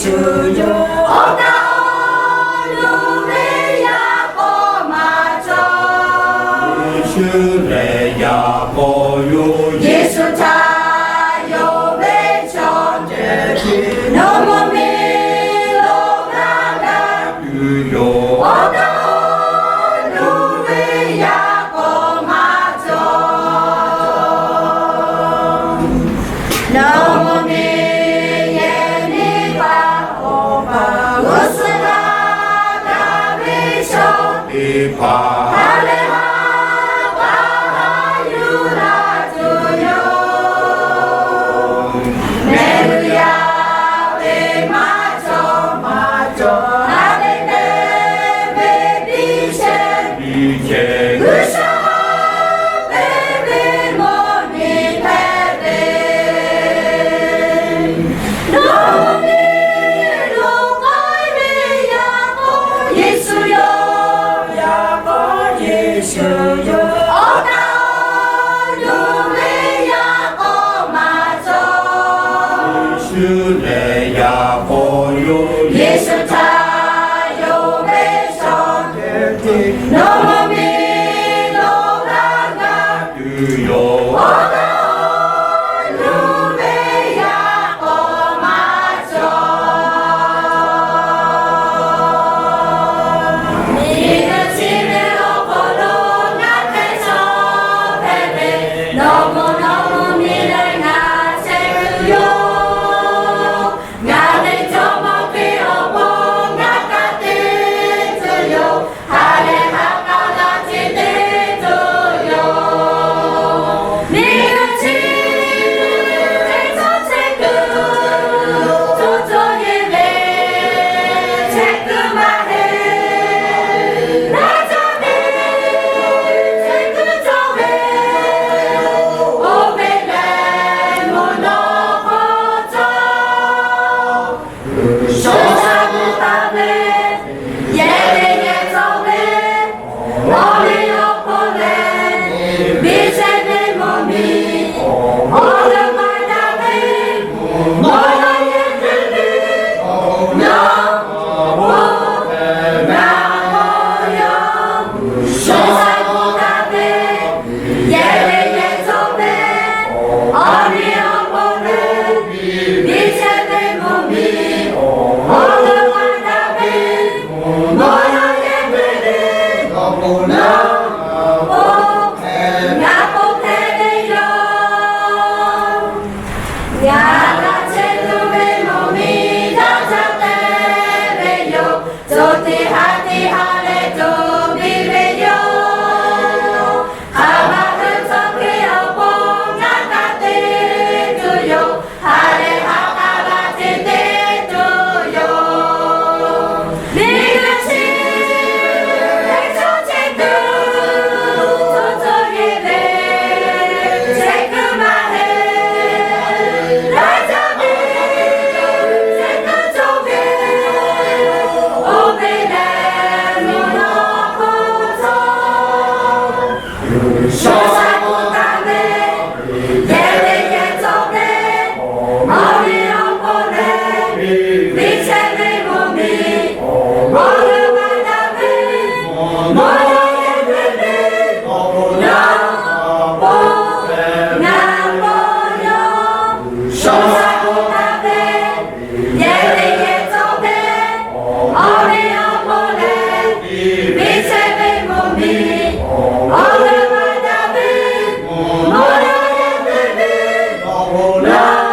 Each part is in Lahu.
Yeˍsuˆ yoˬ. Awˬ kaˍ awˬ nu ve yaꞈ k'aw maˇ cawˬ. Yeˍsuˆ lehˬ yaꞈ k'aw yoˬ. Yeˍsuˆ htaꞈ yonˍ ve chaw ceuˬ chi, nawˬ mvuhˇ miˬ lo g'a g'a tuˬ yoˬ. Awˬ kaˍ awˬ nu ve yaꞈ k'aw maˇ cawˬ. Nawˬ mvuhˇ miˬ yehˬ miˇ paˍ awˬ paˍ g'uˇ suhˍ g'a g'a ve chaw teˇ hpaˍ ha lehˬ ha k'aˇ ha yuˬ la tuˬ yoˬ. Mehˬ g'uˇ yaˇ ve maˇ cawˬ maˇ cawˬ ha lehˬ te ve piˇ chehˇ piˇ chehˇ G'uiˬsha ha te ve mawˬ nyi hpehꞈ ve. Nawˬ miˬ lo k'ai ve yaꞈ k'aw Yeˍsuˆ yoˬ. Yaꞈ k'aw Yeˍsuˆ yoˬ. Awˬ kaˍ awˬ nu ve yaꞈ k'aw maˇ cawˬ. Yeˍsuˆ lehˬ yaꞈ k'aw yoˬ. Yeˍsuˆ htaꞈ yonˍ ve chaw nawˬ mvuhˇ miˬ lo g'a g'a tuˬ yoˬ. Awˬ kaˍ awˬ nu ve yaꞈ k'aw maˇ cawˬ. Miˬguiˬ chi ve awˬ hk'aw lo ngaˬ hpehꞈ chaw hpehꞈ ve, nawˬ mvuhˇ nawˬ mvuhˇ miˬ leh ngaˬ chehˇ tuˬ yoˬ. Ngaˬ ve jawˇmawˇ Hkriꞈ awˬ pon ngaˬ kaꞈ te tuˬ yoˬ. Ha lehˬ ha k'a la ce te tuˬ yoˬ. Miˬguiˬ chi ve chaw chehˇ kuiˬ co co yeˬ ve chehˇ kuiˬ maˇ heˆ. Laˇ caˇ ve chehˇ kuiˬ cawˬ ve, oˇ ve lehˬ mvuhˇ naw hk'aw cawˬ. Shaw sha mvuhˇ taˍ ve, yehˬ ve yehˬ cawˬ ve, awˬ liˇ awˬ hk'aw leh biˇ chehˇ ve mvuhˇ miˬ, awˬ g'euˆ maˇ daꞈ ve, mvuhˇ naw yehˬ hpehꞈ ve, awˬ naˆ hoꞈ ngaˬ k'aw yaˇ. Shaw sha mvuhˇ taˍ ve, yehˬ ve yehˬ cawˬ ve, awˬ liˇ awˬ hk'aw leh biˇ chehˇ ve mvuhˇ miˬ, awˬ g'euˆ maˇ daꞈ ve, mvuhˇ naw yehˬ hpehꞈ ve, awˬ naˆ hoꞈ ngaˬ k'aw hpehꞈ ve yoˬ. Ngaˬ g'a chehˇ tuˬ ve mvuhˇ miˬ daꞈ jaˇ te ve yoˬ. Cawˬ teˇ ha teˇ ha leh cawˬ piˇ ve yoˬ. Hk'aˬ ma hui tcuh ve awˬ pon ngaˬ kaꞈ te tuˬ yoˬ. Ha lehˬ ha k'a la ce te tuˬ yoˬ. Miˬguiˬ chi ve chaw chehˇ kuiˬ co co yeˬ ve chehˇ kuiˬ maˇ heˆ. Laˇ caˇ ve chehˇ kuiˬ cawˬ ve, oˇ ve lehˬ mvuhˇ naw hk'aw cawˬ. Shaw sha mvuhˇ taˍ ve, yehˬ ve yehˬ cawˬ ve, awˬ liˇ awˬ hk'aw leh biˇ chehˇ ve mvuhˇ miˬ, awˬ g'euˆ maˇ daꞈ ve, mvuhˇ naw yehˬ hpehꞈ ve, awˬ naˆ hoꞈ ngaˬ k'aw yaˇ. Shaw sha mvuhˇ taˍ ve, yehˬ ve yehˬ cawˬ ve, awˬ liˇ awˬ hk'aw leh biˇ chehˇ ve mvuhˇ miˬ, awˬ g'euˆ maˇ daꞈ ve, mvuhˇ naw yehˬ hpehꞈ ve, awˬ naˆ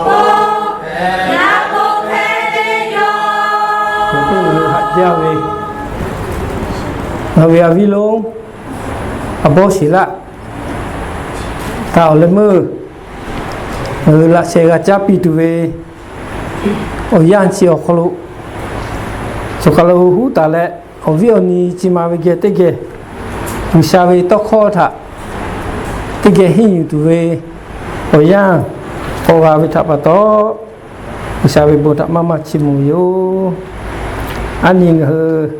hoꞈ ngaˬ k'aw hpehꞈ ve yoˬ. Haꞈ jaˇ ve, ngaˬ ve awˬ viˉ lonˉ, a bawˇ sheˍ laˆ, htaꞈ awˬ leh meuˇ ngaˬ hui laꞈ sheh g'a caˉ piˇ tuˬ ve awˬ yanˇ chi awˬ hk'aw lo, choˬ kaˬ lo huˉ taˍ leh, awˬ viˉ awˬ nyi chi ma ve geh teˇ geh G'uiˬsha ve tawˇ hkawˇ htaꞈ teˇ geh henˇ yuˬ tuˬ ve awˬ yanˇ k'awꞈ g'a ve htaꞈ pa taw, G'uiˬsha ve bon htaꞈ maˇ maˇ chiˇ mvuh ve yoˬ. Aˉ nyi ngaˬ hui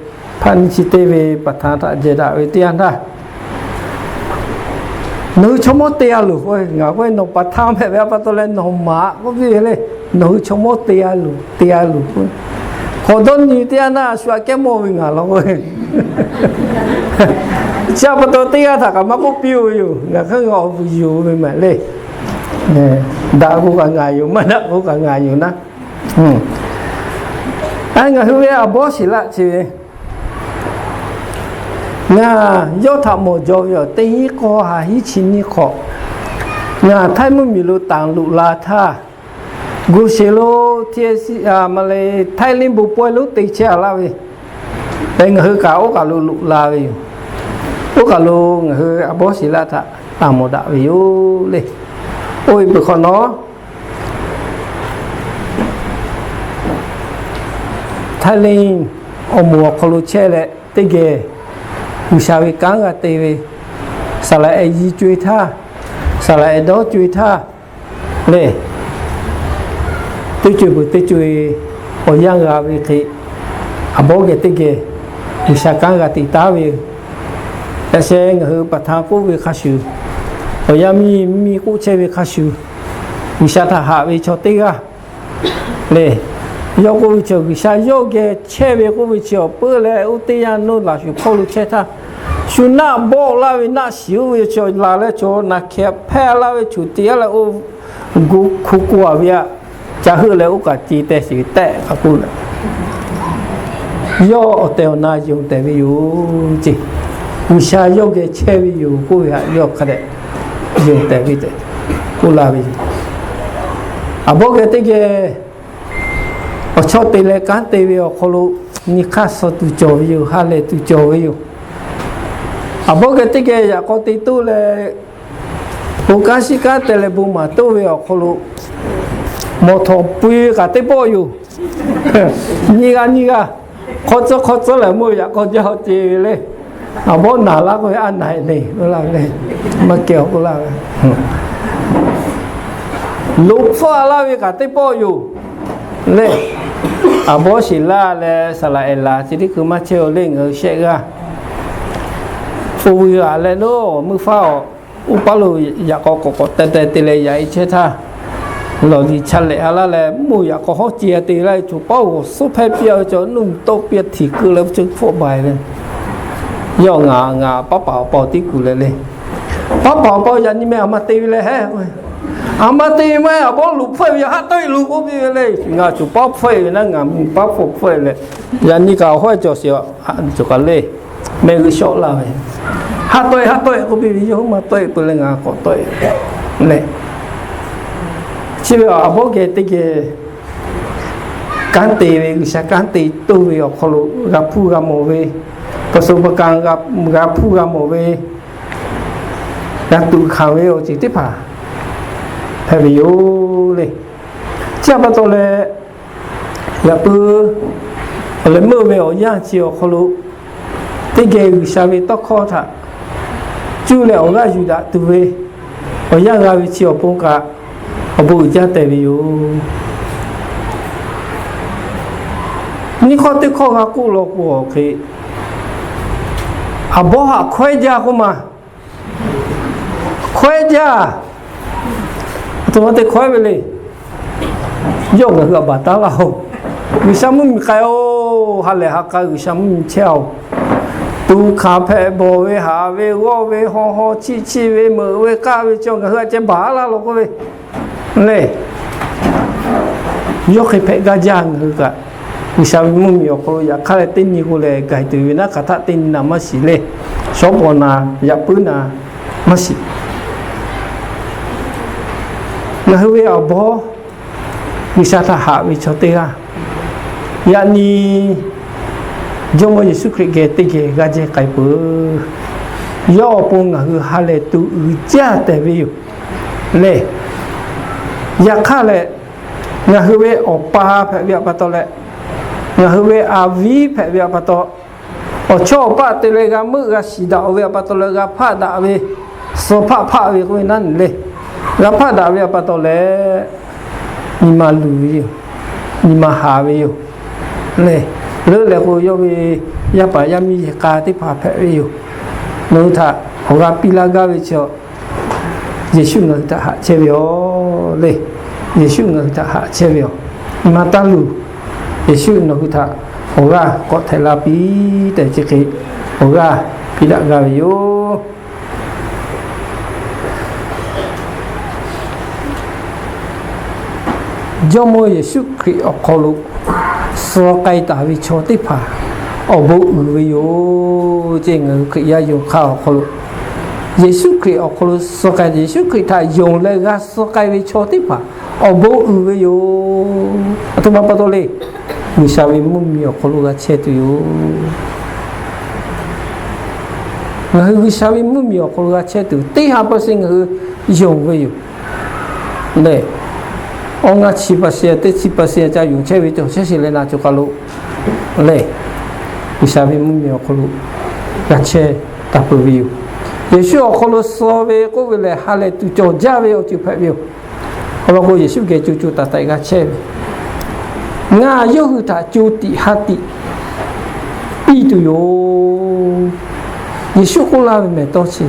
hpaˆ nyiˇ chi teˇ ve pa htaˇ htaꞈ jehˬ daꞈ ve teˇ yanˇ htaˇ, nawˬ hui chaw mawˇ te a loˬ k'o, ngaˬ k'oˆ ve, nawˬ pa htaˇ hpehꞈ ve a pa taw leh nawˬ maꞈ k'oˆ piˇ ve le. Nawˬ hui chaw mawˇ te a luˬ, te a luˬ k'o, k'awꞈ dawˇ nyi teˇ yanˇ naˆ, a shu aꞈ kehˉ mawˇ ve ngaˬ law k'o, chi pa taw teˇ g'aˇ htaꞈ kaꞈ maˇ k'oˆ piˇ-oˬ ve yoˬ. Ngaˬ hk'aˇ ngaˬ awˬ vuiˬ yuˬ ve maˬ le. Daꞈ k'o kaꞈ ngaˬ yoˬ, maˇ daꞈ k'o kaꞈ ngaˬ yoˬ naˉ. Ngaˬ hui ve Aˍbawˇsheˍlaˆ chi ve, ngaˬ yawˇ htaꞈ mawˬ jaw ve awˬ teˇ hinˉ k'awˇ ha hiˉ chi nyiˇ hk'awꞈ, ngaˬ Htaiˇ mvuhˇmiˬ lo tanˬ loꞈ la htaˇ, Gu sheˍ lo, Htaiˇ liˇ bon pawehˇ lonˉ te chehˇ a laˇ ve, pehꞈ ngaˬ hui kaꞈ oˇ kaˬ lo loꞈ la ve yoˬ. Oˇ kaˬ lo ngaˬ hui Aˍbawˇsheˍlaˆ htaꞈ tanˬ mawˬ daꞈ ve yoˬ le. Oˇ ve peuˬ hk'awꞈ nawˉ, Htaiˇ liˇ awˬ moˍ awˬ hk'aw lo chehˇ leh teˇ geh G'uiˬsha ve kanˉ g'a te ve, saˍlaꞈ ehˍ yi co-e htaˇ, saˍlaꞈ ehˍ dawˇ co-e htaˇ lehˬ, teˇ co-e peuˬ teˇ co-e awˬ yanˇ g'a ve hk'e, Aˍbawˇ geh teˇ geh G'uiˬsha kanˉ g'a te taˉ ve yoˬ. Yaꞈ sheh ngaˬ hui ประธาน k'oˆ ve hk'a shuˍ, awˬ yanˇ miˇ miˇ k'oˆ chehˇ ve hk'a shuˍ, G'uiˬsha htaꞈ haꞈ ve chaw teˇ g'aˇ lehˬ, yawˇ k'oˆ ve chi G'uiˬsha yawˇ geh chehˇ ve k'oˆ ve chi awˬ peuˬ leh, oˇ teˇ yanˇ nawˇ laˬ shuˍ hpawˇ lo chehˇ htaˇ, shu naˆ bawˆ laˇ ve naˆ shiˍ oˇ ve chi laˬ leh chaw naˬ hkeh hpehˇ laˇ ve choˬ tiꞈ yaˇ leh oˇ gu hku k'oˆ a ve aꞈ, ca heuˆ leh oˇ kaꞈ ce teh shiˍ tehꞈ k'oˆ leh, yawˇ awˬ tehˬ awˬ na yonˍ tehˬ ve yoˬ ce. G'uiˬsha yawˇ geh chehˇ ve yoˬ k'oˆ ve htaꞈ yawˇ hk'a dehꞈ yonˍ tehˬ ve tehꞈ k'oˆ la ve yoˬ. Aˍbawˇ geh teˇ geh awˬ chawˇ te leh kanˉ te ve awˬ hk'aw lo nyi hk'aˇ suh tuˬ cawˬ ve yoˬ. Ha lehˬ tuˬ cawˬ ve yoˬ. Aˍbawˇ geh teˇ geh yaꞈ k'aw te toˇ leh, bon kanˉ shiˉ kanˉ te leh bon maˍ toˇ ve awˬ hk'aw lo, mawˬ htawˍ pui kaꞈ teˇ pawˆ yoˬ. Nyiˇ g'aˇ nyiˇ g'aˇ hk'aw tcuhˉ hk'aw tcuhˉ leh meuˇ yaꞈ k'aw jaˇ awˬ ce ve le. Aˍbawˇ naˬ laˇ k'oˆ ve, a naˬ eˬ le, maˇ kehˬ awˬ k'oˆ laˇ ve, loꞈ hpfuhˆ a laˇ ve kaꞈ teˇ pawˆ yoˬ le. Aˍbawˇsheˍlaˆ leh saˍlaꞈ ehˍ laˬ chi teˇ hkui maˇ chehˇ-oˬ le, ngaˬ hui shehˆ g'aˇ. Oˇ ve g'aꞈ leh nawˉ meuˇ faˉ awˬ, oˇ paˉ lo yaꞈ k'aw k'awꞈ k'awꞈ teh teh te leh yaꞈ e chehˇ htaˇ, lawˬ liˬ cha lehꞈ a laˇ leh, mvuhˇ yaꞈ k'aw hawˉ ce a te laˇ ve chaw paˉ g'awˬ suhˉ hpehˇ piˇ a ve chaw nuˇ tawˆ piˇ a htiˍ keu leh ve chaw hpfuhˆ baˬ ve. Yawˇ ngaˬ ngaˬ paˉ paˍ awˬ pa awˬ tiˉ kuˬ leh le. Paˉ paˍ awˬ pa yaꞈ nyi meh aˬ ma te ve leh hehˉ, aˬ ma te ve maˇ heˆ, aˍbawˇ loꞈ hpfuhˆ ve yaꞈ haˉ tawˆ e lo k'oˆ piˇ ve le. Ngaˬ chaw paˉ hpfuhˆ e ve naˉ, ngaˬ mvuhˇ paˉ hpfuhˆ hpfuhˆ e leh, yaꞈ nyi kaꞈ awˬ hawˉ cawˬ sheˍ, cawˬ kaˬ le. Mehˆ g'uˇ shawˆ laˇ ve, haˉ tawˆ e haˉ tawˆ e k'oˆ piˇ ve, yawˇ hui maˇ tawˆ e peuˬ leh ngaˬ k'awꞈ tawˆ e leh, chi ve aˍbawˇ geh teˇ geh kanˉ te ve, G'uiˬsha kanˉ te toˇ ve awˬ hk'aw lo g'a hpuˇ g'a mawˬ ve, ประสบการณ์ g'a hpuˇ g'a mawˬ ve, g'a tuꞈ hkanˍ ve awˬ ceuˬ teˇ hpaˍ hpehꞈ ve yoˬ le. Chi htaꞈ pa taw leh, yaꞈ puiˉ awˬ leh meuˇ ve awˬ yanˇ chi awˬ hk'aw lo, teˇ geh G'uiˬsha ve tawˇ hkawˇ htaꞈ cuˇ leh awˬ g'aˇ yuˬ daꞈ tuˬ ve awˬ yanˇ g'a ve chi awˬ pon kaꞈ, awˬ bon uiˍ jaˇ tehꞈ ve yoˬ. Nyiˇ hkawˇ teˇ hkawˇ g'a k'oˆ law k'o awˬ hk'e, aˍbawˇ haꞈ hkawehˉ jaˇ k'oˆ ma. Hkawehˉ jaˇ. Aˬ htoꞈ ma te hkawehˉ ve le. Yawˇ ngaˬ hui aꞈ baˬ taˉ laˇ-oˬ. G'uiˬsha mvuhˇmiˬ k'ai-oˬ, ha lehˬ ha k'a G'uiˬsha mvuhˇmiˬ chehˇ-oˬ. Tuꞈ hkanˍ hpehꞈ bawˬ ve, haꞈ ve, g'awˇ ve, haw haw chiˆ chiˆ ve, meuꞈ ve, k'aˆ ve, chaw ngaˬ hui aꞈ ceh baˬ laˇ law k'oˆ ve le. Yawˇ hk'e hpehꞈ gaˇ jaˇ ngaˬ hui kaꞈ, G'uiˬsha ve mvuhˇmiˬ awˬ hk'aw lo yaꞈ hk'aˇ leh teˇ nyi k'o leh gaiˬ tuˬ ve naˉ hk'aˬ htaˆ teˇ nyi naˬ maˇ shiˍ le. Shawˉ pawˍ naˬ, yaꞈ puiˉ naˬ maˇ shiˍ. Ngaˬ hui ve awˬ bawˇ G'uiˬsha htaꞈ haꞈ ve chaw teˇ g'aˇ, yaꞈ nyi Jawˇmawˇ Yeˍsuˆ Hkriꞈ geh teˇ geh g'a jehˇ k'ai peuˬ. Yawˇ awˬ pon ngaˬ hui ha lehˬ tuˬ uiˍ jaˇ tehꞈ ve yoˬ le. Yaꞈ hk'aˇ leh, ngaˬ hui ve awˬ pa hpehꞈ ve aꞈ pa taw leh, ngaˬ hui ve aˍviˉ hpehꞈ ve aꞈ pa taw, awˬ chawˇ awˬ paˆ te leh g'a meuˆ g'a shiˍ daꞈ-oˬ ve aꞈ pa taw leh g'a hpaˆ daꞈ ve, suh hpaˆ hpaˆ ve k'oˆ ve naˉ nyi le. G'a hpaˆ daꞈ ve aꞈ pa taw leh, nyi ma luˬ ve yoˬ. Nyi ma haˍ ve yoˬ. Lehˬ, leuˉ leh k'o yawˇ ve yaˇ paˍ yaˇ miˇ yehˬ k'a teˇ hpaˍ hpehꞈ ve yoˬ. Nawˬ hui htaꞈ awˬ g'a piˇ laˇ gaˇ ve chi, Yeˍsuˆ ngaˬ hui htaꞈ haꞈ chehˇ ve yoˬ le. Yeˍsuˆ ngaˬ hui htaꞈ haꞈ chehˇ ve yoˬ. Nyi ma taˇ luˬ. Yeˍsuˆ nawˬ hui htaꞈ awˬ g'aˇ k'awꞈ htaiˍ la piˇ tehꞈ chi hk'e awˬ g'aˇ piˇ daꞈ g'a ve yoˬ. Jawˇmawˇ Yeˍsuˆ Hkriꞈ awˬ hk'aw lo suh k'ai taˍ ve chaw teˇ hpaˍ awˬ bon uiˍ ve yoˬ. Ceˇ, ngaˬ hui Hkriꞈ yaˇ yonˍ hk'aˇ awˬ hk'aw lo, Yeˍsuˆ Hkriꞈ awˬ hk'aw lo suh k'ai, Yeˍsuˆ Hkriꞈ htaꞈ yonˍ leh g'a suh k'ai ve chaw teˇ hpaˍ awˬ bon uiˍ ve yoˬ. Aˬ htoꞈ ma pa taw le. G'uiˬsha ve mvuhˇmiˬ awˬ hk'aw lo g'a chehˇ tuˬ yoˬ. Ngaˬ hui G'uiˬsha ve mvuhˇmiˬ awˬ hk'aw lo g'a chehˇ tuˬ, teˇ ha pa seh ngaˬ hui yonˍ ve yoˬ. Lehˬ, awˬ ngaˇ chi pa seh, teˇ chi pa seh ca yonˍ chehˇ ve cawˬ chehˇ sheˍ leh naˍ cawˬ kaˬ lo lehˬ, G'uiˬsha ve mvuhˇmiˬ awˬ hk'aw lo g'a chehˇ taˍ peuˬ ve yoˬ. Yeˍsuˆ awˬ hk'aw lo suh ve k'oˆ ve lehˬ, ha lehˬ tuˬ cawˬ jaˇ ve awˬ ceuˬ hpehꞈ ve yoˬ. Awˬ lawn k'o, Yeˍsuˆ geh co co taiˍ taiˍ g'a chehˇ ve, ngaˬ yawˇ hui htaꞈ co tiꞈ ha tiꞈ piˇ tuˬ yoˬ. Yeˍsuˆ k'oˆ laˇ ve mehˬ tawˇ chi,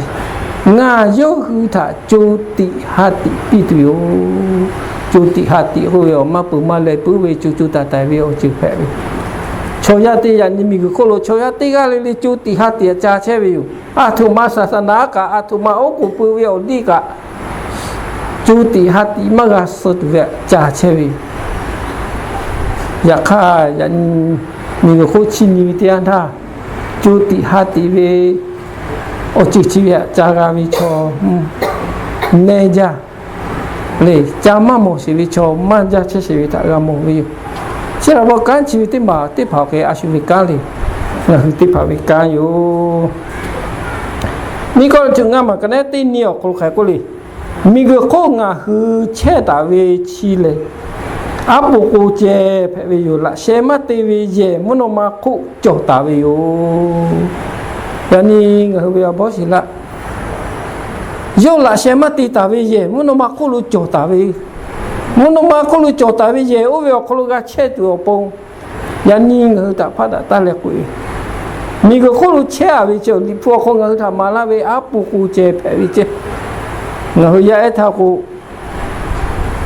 ngaˬ yawˇ hui htaꞈ co tiꞈ ha tiꞈ piˇ tuˬ yoˬ. Co tiꞈ ha tiꞈ k'oˆ ve, awˬ maˇ peuˬ maˇ leh puiˉ ve co co taiˍ taiˍ ve awˬ ceuˬ hpehꞈ ve. Chaw yaˇ teˇ yaꞈ nyi miˬguiˬ hk'oˆ lo chaw yaˇ teˇ g'aˇ le le co tiꞈ ha tiꞈ ca chehˇ ve yoˬ. Aˬ htoꞈ ma saˍsaˍnaˍ kaꞈ, aˬ htoꞈ ma oˉ k'oˍ pui ve awˬ liˇ kaꞈ, co tiꞈ ha tiꞈ maˇ g'a suh tuˬ ve ca chehˇ ve yoˬ. Yaꞈ hk'aˇ, yaꞈ nyi miˬguiˬ hk'oˆ chi nyi ve teˇ yanˇ htaˇ, co tiꞈ ha tiꞈ ve awˬ ceuˬ chi ve htaꞈ ca g'a ve chaw neˇ jaˇ le, ca maˇ mawˬ sheˍ ve chaw maˇ jaˇ chehˇ sheˍ ve htaꞈ g'a mawˬ ve yoˬ. Chi htaꞈ pa taw kanˉ chi ve teˇ maˬ teˇ hpaˍ awˬ hk'e a shu ve kanˉ le, ngaˬ hui teˇ hpaˍ ve kanˉ yoˬ. Nyi kawˆ ceuˬ ngaˇ maˬ ka neˉ teˇ nyi awˬ hk'aw lo hk'aˬ hk'e k'oˆ le. Miˬguiˬ hk'oˆ ngaˬ hui chehˇ taˍ ve chi lehˬ, aˉ po k'o ceh hpehꞈ ve yoˬ. Laꞈ sheh maˇ te ve yehˬ mvuhˇ naw ma hk'oˆ cawˬ taˍ ve yoˬ. Yaꞈ nyi ngaˬ hui ve awˬ bawˇ shiˍ laˆ, yawˇ laꞈ sheh maˇ te taˍ ve yehˬ mvuhˇ naw ma hk'oˆ lo cawˬ taˍ ve, mvuhˇ naw ma hk'oˆ lo cawˬ taˍ ve yehˬ oˇ ve awˬ hk'aw lo g'a chehˇ tuˬ awˬ pon, yaꞈ nyi ngaˬ hui htaꞈ hpaˆ daꞈ taˇ leh k'oꞈ-e. Miˬguiˬ hk'oˆ lo chehˇ-a ve chi awˬ Liꞈ hpu awˬ hk'aw ngaˬ hui htaꞈ maˍ laˇ ve aˉ po k'o ceh hpehꞈ ve ceh. Ngaˬ hui yaˇ ehˉ htaˇ k'o,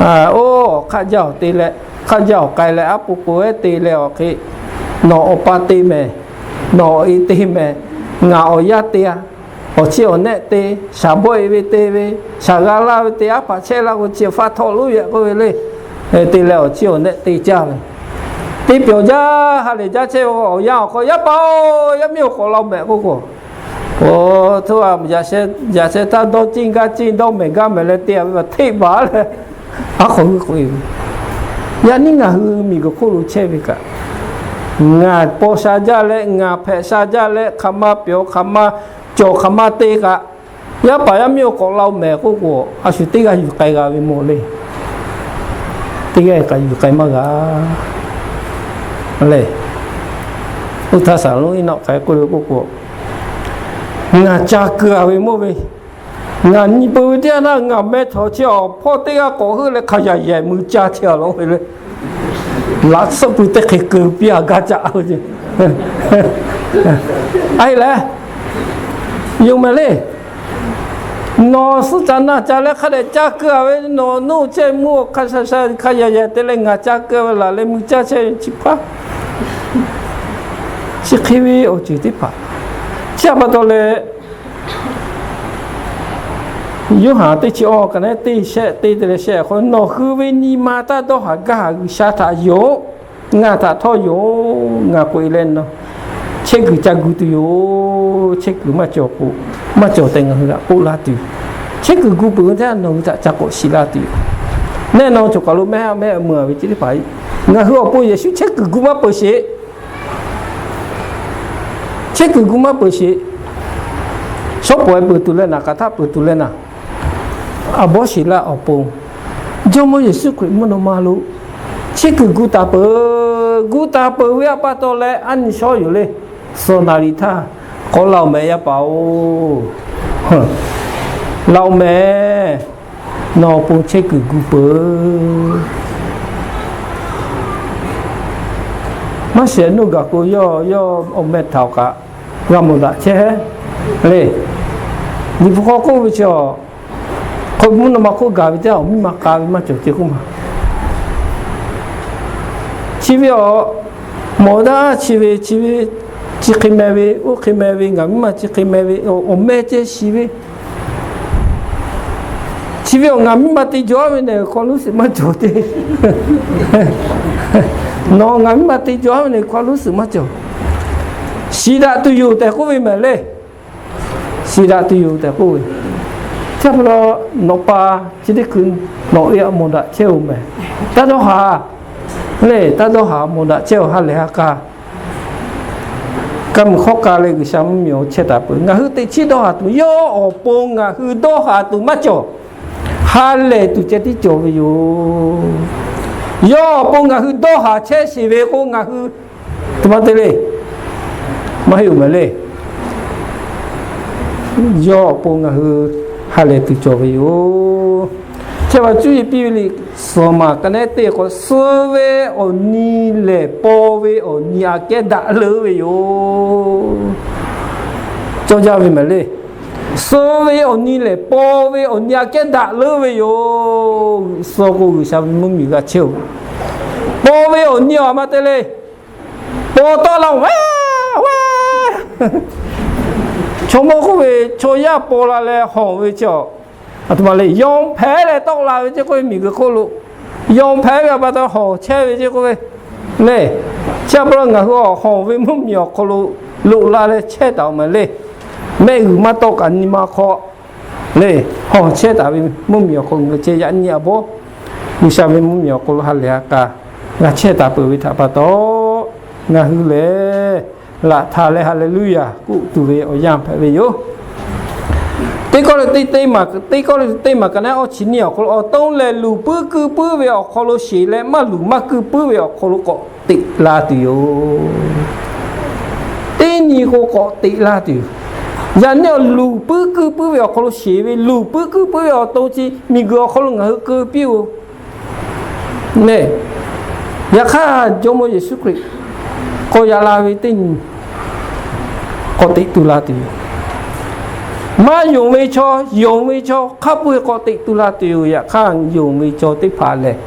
oˇ, hk'aˆ jaˇ awˬ te leh, hk'aˆ jaˇ awˬ k'ai leh aˉ po k'o ehˉ te leh awˬ hk'e, nawˬ awˬ pa te mehˍ, nawˬ awˬ e te mehˍ, ngaˬ awˬ yaˇ te-a, awˬ chiˇ awˬ nehˆ te, shaˍ bawˆ e ve te ve, shaˍ g'a laˇ ve te, aˉ hpaꞈ chehˇ laˇ k'o chi faˆ htawˆ loˉ ve k'oˆ ve le. Te leh awˬ chiˇ awˬ nehˆ te caˇ ve, teˇ pyawˬ jaˇ ha lehˬ jaˇ chehˇ ve k'o, awˬ yanˇ awˬ hk'aw, Yaˇ paˍ-oˬ, yaˇ miˇ awˬ k'awꞈ la mehˍ k'oˆ k'o, oˇ, htoˇ a, yaꞈ sheh taˇ dawˇ ceˇ gaˇ ceˇ dawˇ mehˍ gaˇ mehˍ leh te-a ve teˇ hpaˍ leh, aˉ hk'aw g'uiˇ k'oꞈ-e ve. Yaꞈ nyi ngaˬ hui miˬguiˬ hk'oˆ lo chehˇ ve kaꞈ, ngaˬ paw sha jaˇ leh ngaˬ hpehꞈ sha jaˇ leh hk'aˬ ma pyawˬ hk'aˬ ma cawˬ hk'aˬ ma te kaꞈ, yaˇ paˍ yaˇ miˇ awˬ k'awꞈ la-o mehˍ k'oˆ k'o, a shu teˇ g'aˇ yuˬ k'ai g'a ve mawˬ le. Teˇ g'aˇ yuˬ k'ai maˇ g'a le. Oˇ htaˇ Saˍlonˍ Eˇnawˆ hk'aˬ hk'e k'oˆ ve k'oˆ k'o, ngaˬ ca keu-a ve mawˇ ve, ngaˬ nyi peu ve teˇ yanˇ htaˇ ngaˬ meh htawnˍ chi awˬ hpawˇ teˇ g'aˇ k'awꞈ heuˆ leh hk'a yaꞈ yehˬ mui caˇ chehˇ-a law ve le. Laꞈ suhˆ pui teˇ hk'e keu piˇ-a gaˇ caꞈ-o ce. A heˆ lehˬ, yonˍ mehˍ le. Nawˬ suhˉ caꞈ naˬ caꞈ leh hk'a dehꞈ ca keu-a ve, nawˬ nuˇ chehˇ mvuhˇ hk'a sha sha hk'a yaꞈ yehˬ te leh ngaˬ ca keu ve laˬ leh mui caˇ chehˇ ve chi hpaˇ chi hk'e ve awˬ ceuˬ teˇ hpaˍ. Chi htaꞈ pa taw leh, Yoˇhanˬ teˇ chi awˇ ka neˉ teˇ shehˆ teˇ te leh shehˆ hk'aw, nawˬ hui ve nyi ma taˇ dawˇ haˍ gaˇ haˍ G'uiˬsha htaꞈ yonˍ-oˬ. Ngaˬ htaꞈ htawˇ yonˍ-oˬ. Ngaˬ k'oꞈ-e leh nawˬ chehˇ kuiˬ ca gu tuˬ yoˬ. Chehˇ kuiˬ maˇ cawˬ k'o, maˇ cawˬ tehꞈ ngaˬ hui htaꞈ k'oˆ laˇ tuˬ yoˬ. Chehˇ kuiˬ gu peuˬ ve htaˇ nawˬ hui htaꞈ ca k'awꞈ shiˍ laˇ tuˬ yoˬ. Nehˆ nawˬ cawˬ kaˬ lo mehˆ ha mehˆ meuˬ-a ve ce teˇ hpaˍ, ngaˬ hui awˬ pon Yeˍsuˆ chehˇ kuiˬ gu maˇ peuˬ sheˍ. Chehˇ kuiˬ gu maˇ peuˬ sheˍ. Shawˉ pawˍ-e peuˬ tuˬ leh naˍ, hk'aˬ htaˆ peuˬ tuˬ leh naˍ, a bawˇ shiˍ laˇ awˬ pon, Jawˇmawˇ Yeˍsuˆ Hkriꞈ mvuhˇ naw ma lo chehˇ kuiˬ gu taˍ peuˬ. Gu taˍ peuˬ ve a pa taw leh a nyi shawˉ yoˬ le. Suhˍ naˍ riˍ htaˇ k'awꞈ la-o mehˍ, yaˇ paˍ-oˬ, la-o mehˍ. Nawˬ awˬ pon chehˇ kuiˬ gu peuˬ. Maˇ shehˍ nuˇ gaˬ k'o, yawˇ yawˇ awˬ meh htaꞈ awˬ kaꞈ g'a mawˬ daꞈ chehˇ le. Liꞈ hpu hk'aw k'oˆ ve chi, hk'aw mvuhˇ naw ma hk'oˆ gaˬ ve teˇ g'aˇ awˬ miˇ ma k'a ve maˇ cawˬ ce k'oˆ ma. Chi ve awˬ mawˬ daꞈ chi ve, chi ve, chi hk'e meh ve, oˇ hk'e meh ve, ngaˬ miˇ ma chi hk'e meh ve, awˬ meh ceh shiˍ ve. Chi ve awˬ ngaˬ miˇ ma te jaw ve nehˬ, hk'aw lo suhˍ maˇ cawˬ te. Nawˬ ngaˬ miˇ ma te jaw ve nehˬ, hk'aw lo suhˍ maˇ cawˬ. Shiˍ daꞈ tuˬ yoˬ tehꞈ k'oˆ ve mehˍ le. Shiˍ daꞈ tuˬ yoˬ tehꞈ k'oˆ ve. Chi pa taw, nawˬ pa chi teˇ hkui nawˬ ve a mawˬ daꞈ chehˇ-oˬ mehˍ. Taˇ dawˇ haˍ le, taˇ dawˇ haˍ, mawˬ daꞈ chehˇ-oˬ, ha lehˬ ha k'a. Kaˇ mvuhˬ hk'awˇ k'a leh G'uiˬsha mvuhˇmiˬ awˬ chehˇ taˍ peuˬ. Ngaˬ hui teꞈ chiˉ dawˇ haˍ tuˬ, yawˇ awˬ pon ngaˬ hui dawˇ haˍ tuˬ maˇ cawˬ. Ha lehˬ tuˬ ceh tiˉ cawˬ ve yoˬ. Yawˇ awˬ pon ngaˬ hui dawˇ haˍ chehˇ sheˍ ve k'o, ngaˬ hui teˇ maˇ te le, maˇ heˆ-oˬ mehˍ le. Yawˇ awˬ pon ngaˬ hui ha lehˬ tuˬ cawˬ ve yoˬ. Chehˇ ve cuˇ yiˍ piˇ ve liꞈ suhˍ maˬ ka nehˉ teˇ k'o, suh ve awˬ nyi lehˬ paw ve awˬ nyi aꞈ kehˉ daꞈ leuˉ ve yoˬ. Cawˇ jaˇ ve mehˍ le. Suh ve awˬ nyi lehˬ paw ve awˬ nyi aꞈ kehˉ daꞈ leuˉ ve yoˬ. Suh k'o G'uiˬsha ve mvuhˇmiˬ g'a chehˇ-oˬ. Paw ve awˬ nyi awˬ maˇ te le. Paw tawˆ la-oˬ, chaw mawˇ k'oˆ ve, chaw yaˇ paw la leh hawˬ ve chi, aˬ htoꞈ ma le, yawˇ hpehꞈ leh tawˆ la ve ceˇ k'oˆ ve, miˬguiˬ hk'oˆ lo yawˇ hpehꞈ ve awˬ pa taw hawˬ chehˇ ve ceˇ k'oˆ ve le. Chi pa taw ngaˬ hui awˬ hawˬ ve mvuhˇmiˬ awˬ hk'aw lo loꞈ la leh chehˇ taˍ-oˬ mehˍ le. Mehˆ g'uiˬ maˇ tawˆ kaꞈ nyi ma hk'aw le, hawˬ chehˇ taˍ ve mvuhˇmiˬ awˬ hk'aw lo ngaˬ hui ceh yaꞈ nyi a bawˇ, G'uiˬsha ve mvuhˇmiˬ awˬ hk'aw lo ha lehˬ ha k'a g'a chehˇ taˍ peuˬ ve htaꞈ pa taw, ngaˬ hui lehˬ laꞈ htaꞈ leh Haˍleˍluˆyaˍ k'oˆ tuˬ ve awˬ yanˇ hpehꞈ ve yoˬ. Teˇ Kawˇrenˍhtuˆ teˇ maˬ ka nehˉ awˇ chi nyiˇ awˬ hk'aw lo, awˬ to lehˬ luˬ puiˉ kuiˇ puiˉ ve awˬ hk'aw lo sheˍ leh, maˇ luˬ maˇ kuiˇ puiˉ ve awˬ hk'aw lo k'awꞈ teꞈ la tuˬ yoˬ. Teˇ nyi k'o k'awꞈ teꞈ la tuˬ yoˬ. Yaꞈ nyi awˬ luˬ puiˉ kuiˇ puiˉ ve awˬ hk'aw lo sheˍ ve, luˬ puiˉ kuiˇ puiˉ ve awˬ to chi miˬguiˬ awˬ hk'aw lo ngaˬ hui keu piˇ-oˬ. Neˇ, yaꞈ hk'aˇ Jawˇmawˇ Yeˍsuˆ Hkriꞈ k'awꞈ yaꞈ la ve teˇ nyi k'awꞈ teꞈ tu la tuˬ yoˬ. Maˇ yonˍ ve chaw, yonˍ ve chaw hk'a peu-eˬ k'awꞈ teꞈ tu la tuˬ yoˬ. Yaꞈ hk'aˇ yonˍ ve chaw teˇ hpaˍ lehˬ,